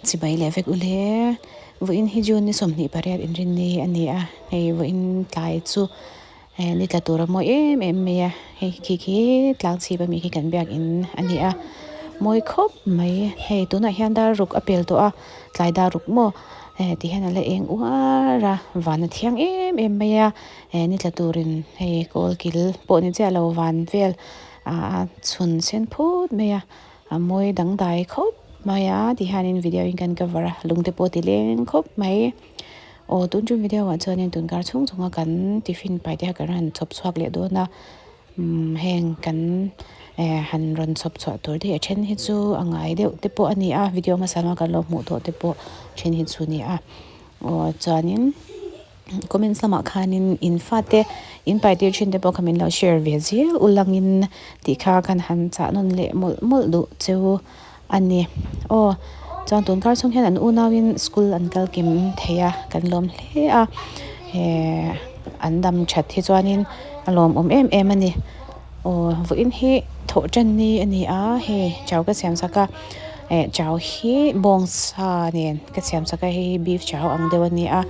Chibai leh vek ule. Vawiin hi June ni 28 inrinni a ni a, hei vawiin tlai chu ni tla tur a mawi em em mai a, hei khi khi tlang chhip ami khi kan biakin a ni a, mawi khawp mai. Hei tunah hian dar ruk a pel tawh a, tlai dar ruk maw ti hian a la eng uar a, van a thiang em em mai a, ni tla turin hei kawl kil pawh ni chiah lo van vel a chhun sen phut mai a. A mawi dangdai khawp mai a ti hianin video in kan cover a lung te pawh a ti leng khawp mai aw tun chu video ah chuanin tun kar chhung chhunga kan tiffin pai te kha kan rawn chhawp chhuak leh dawn a umm heng kan eh han rawn chhawp chhuah tur te hi a then hi chu a ngai deuh te pawh a ni a video hmasa lama kan lo hmuh tawh te pawh then hi chu a ni a aw chuanin. Comments lamah khanin in fate in pai tir thin te pawh kha min lo share ve zel ulangin tih kha kan han chah nawn leh mawlh mawlh duh chu a ni. Aw chuan tun kar chhung hian an unauin school an kal kim thei a kan lawm hle a eh an dam that hi chuanin a lawmawm em em a ni. Aw vawiin hi thawh tan ni a ni a hei chau ka siam sak a eh chau hi bawngsa nen ka siam sak a hei hi beef chau ang deuh a ni a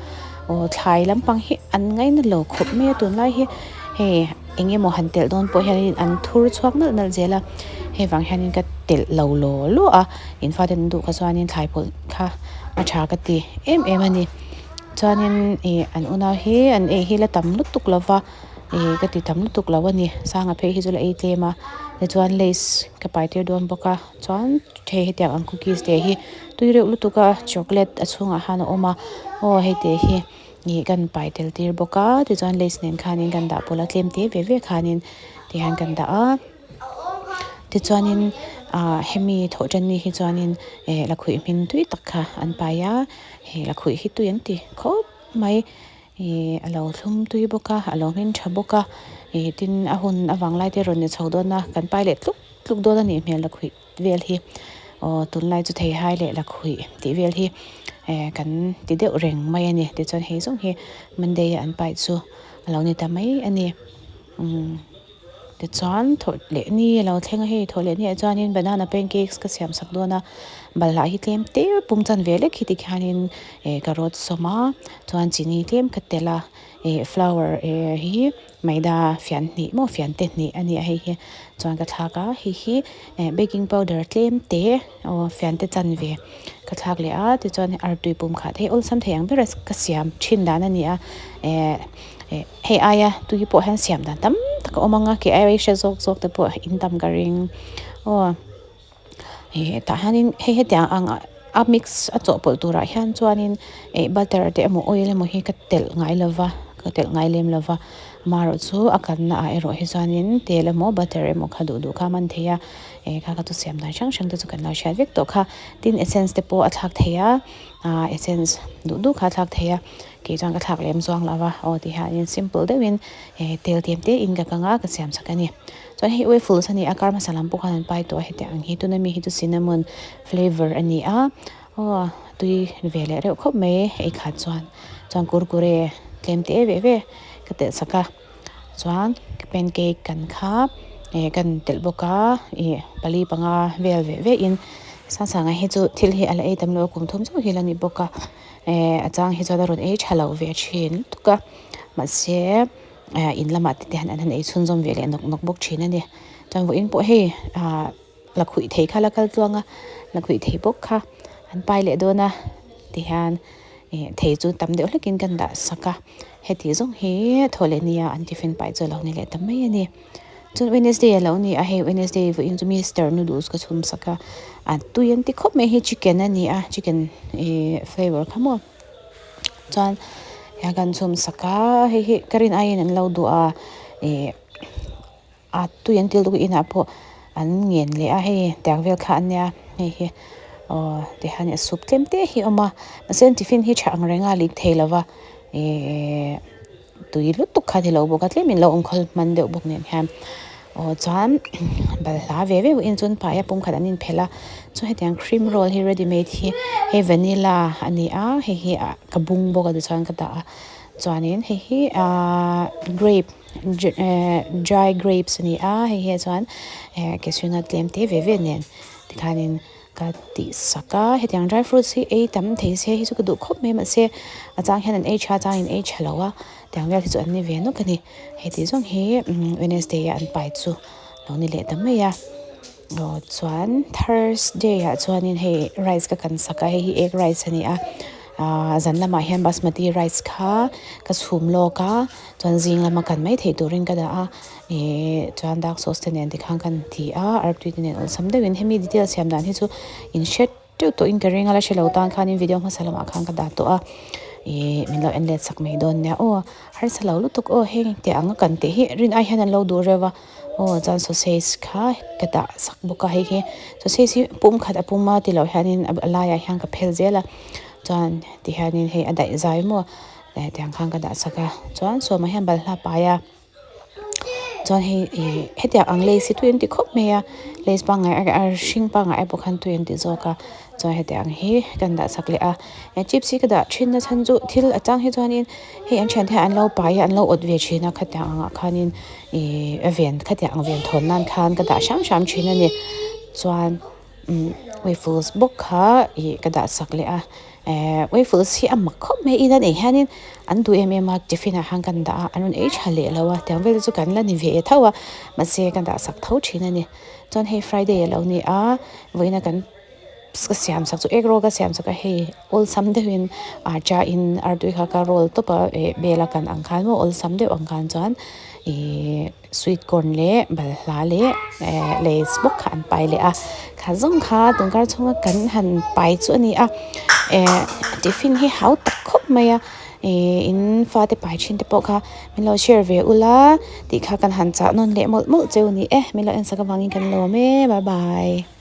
aw thlai lampang hi an ngaina lo khawp mai a tunlai hi hei eng emaw han telh dawn pawh hianin an thur chhuak nalh nalh zel a hei vang hianin ka telh lo law law a in fate an duh kha chuanin thlai pawlh kha a tha ka ti em em a ni chuanin ih an unau hi an ei hi la tam lutuk lo va. Ih ka ti tam lutuk lo a ni sanga phei hi chu la ei tlem a tichuan lays ka pai tir dawn bawk a chuan hei hetiang ang cookies te hi tui reuh lutuk a chocolate a chhungah khan a awm a aw hei te hi ih kan pai tel tir bawk a tichuan lays nen khanin kan dah pawlh a tlem te ve ve khanin tihian kan dah a tichuanin ah hemi thawh tan ni hi chuanin eh lakhuih hmin tui tak kha an pai a hei lakhuih hi tui an ti khawp mai. Ih a lo thlum tui bawk a a lo hmin tha bawk a ih tin a hun avang lai te rawn ni chho dawn a kan pai leh tluk tluk dawn a nih hmel lakhuih vel hi aw tunlai chu theihai leh lakhuih tih vel hi eh kan ti deuh reng mai a ni tichuan hei zawng hi monday a an pai chu a lo ni ta mai a ni umm. Tichuan thawh leh ni a lo thleng a hei thawh leh ni ah chuanin banana pancakes ka siam sak dawn a balhla hi tlem te pum chan ve lek hi tikhianin eh ka rawt sawm a chuan chini tlem ka telh a eh flour eh hi maida fian hnih maw fian te hnih a ni a hei hi chuan ka thlak a hei hi eh baking powder tlem te aw fian te chan ve ka thlak leh a tichuan artui pum khat hei awlsam thei ang ber a ka siam thin dan a ni a eh. Hei aia tui pawh hian siam dan tam tak a awm ang a kei aia hre zawk zawk te pawh in tam ka ring aw ih tah hianin hei hetiang ang a mix a chawhpawlh turah hian chuanin ih butter te emaw oil emaw hi ka telh ngai lo va ka telh ngai lem lo va amaherawhchu a kanna ah erawh hi chuanin tel emaw butter emaw kha duh duh kha a man thei a ih kha kha chu siam dan hrang hrang te chu kan lo hriat vek tawh kha tin essence te pawh a thlak thei a ah essence duh duh kha a thlak thei a. Kei chuan ka thlak lem zuang lo va, aw ti hianin simple deuhin eh tel tlem te in ka kang a ka siam chak a ni. Chuan hei waffles a ni a kar hmasa lam pawh khan an pai tawh a hetiang ang hi tuna mi hi chu cinnamon flavour a ni a aw tui ve leh reuh khawp mai ei khat chuan chuan kurkure tlem te ve ve ka telh sak a chuan pancake kan kha eh kan telh bawk a ih pali panga vel ve ve in Sangsanga hi chu thil hi a la ei tam lo a kum thum chauh hi a la ni bawk a. Eh a chang hi chuan a rawn ei tha lo ve thin lutuk a mahse eh in lamah te hian an han ei chhunzawm ve leh nawk nawk bawk thin a ni chuan vawiin pawh hei ah lakhuih thei kha la kal tluang a lakhuih thei bawk kha an pai leh dawn a tihian eh thei chu tam deuh hlekin kan dah sak a heti zawng hi thaw leh nia an tiffin pai chu a lo ni leh ta mai a ni. Chuan Wednesday a lo ni a hei Wednesday vawiin chu Mister noodles ka chhum sak a a tui an ti khawp mai hei chicken a ni a chicken ihh flavour kha maw chuan hian kan chhum sak a hei hi ka rin aiin an lo duh a ihh a tui an til deuh inah pawh an ngen leh a hei tiang vel kha a nia hei hi aw tihian a soup tlem te hi a awm a mahse tiffin hi tha ang reng a lik thei lo va ihh. Tui lutuk kha ni lo bawk a tlem in lo awm khawl hman deuh bawk nen hian aw chuan balhla ve ve in chuan paia pum khat an in phelh a chuan hetiang cream roll hi ready made hi hei vanilla a ni a hei hi ah ka bung bawk a tichuan ka dah a chuanin hei hi ahh grape eh dry grapes a ni a hei hi chuan eh cashew nut tlem te ve ve nen tikhanin. Ka tih sak a, hetiang dry fruits hi ei tam thei se hi chu ka duh khawp mai mahse a chang hian an ei tha a chang in ei tha lo a tiang vel hi chu an ni ve nawk a ni heti zawng hi Wednesday a an pai chu lo ni leh ta mai a aw chuan Thursday ah chuanin hei rice ka kan sak a hei hi egg rice a ni a ahh zan lamah hian basmati rice kha ka chhum lawk a chuan zing lama kan mai theih turin ka dah a. Ihh chuan dark sauce te nen tikhan kan ti a artui te nen awlsam deuhin hemi detail siam dan hi chu in hre teuh tawhin ka ring a la hre lo tan khanin video hmasa lamah khan ka dah tawh a ihh min lo en let sak mai dawn nia aw harsa lo lutuk aw heng tih ang a kan tih hi rin ai hian an lo duh reuh a aw chuan sausage kha ka dah sak bawk a hei hi sausage hi pum khat a pum a tilo hianin a laiah hian ka phel zel a chuan tihianin hei a daih zai maw tiang khan ka dah sak a chuan sawmah hian balhla pai a. Chuan hei ih hetiang ang lace hi tui an ti khawp mai a lace pangngai a hring pangngai ai pawh khan tui an ti zawk a chuan hetiang hi kan dah chak leh a he chips hi ka dah thin na chhan chu thil a chang hi chuanin hei an thiante hian an lo pai a an lo awt ve thin a khatiang angah khanin ih a ven khatiang ang ven thawn nan khan ka dah hram hram thin a ni chuan. Umm waffles bawk kha ih ka dah sak leh a ehh waffles hi a mak khawp mai in an ei hianin an duh em em a tiffin ah khan kan dah a an rawn ei tha leh lo a tiang vel chu kan la ni ve tho a mahse ka dah sak tho thin a ni chuan hei friday a lo ni a vawiin a kan ka siam sak chu egg roll ka siam sak a hei awlsam deuhin atta in artui kha ka roll tawp a eh bel a kan ang khan maw awlsam deuh ang khan chuan ihh. Sweet corn leh balhla leh eh lays bawk kha an pai leh a kha zawng kha tun kar chhunga kan han pai chu a ni a eh tiffin hi hau tak khawp mai a ih in fate pai thin te pawh kha min lo share ve ula tih kha kan han chah nawn leh mawlh mawlh cheu a ni e min lo en sak avangin kan lawm e bye bye.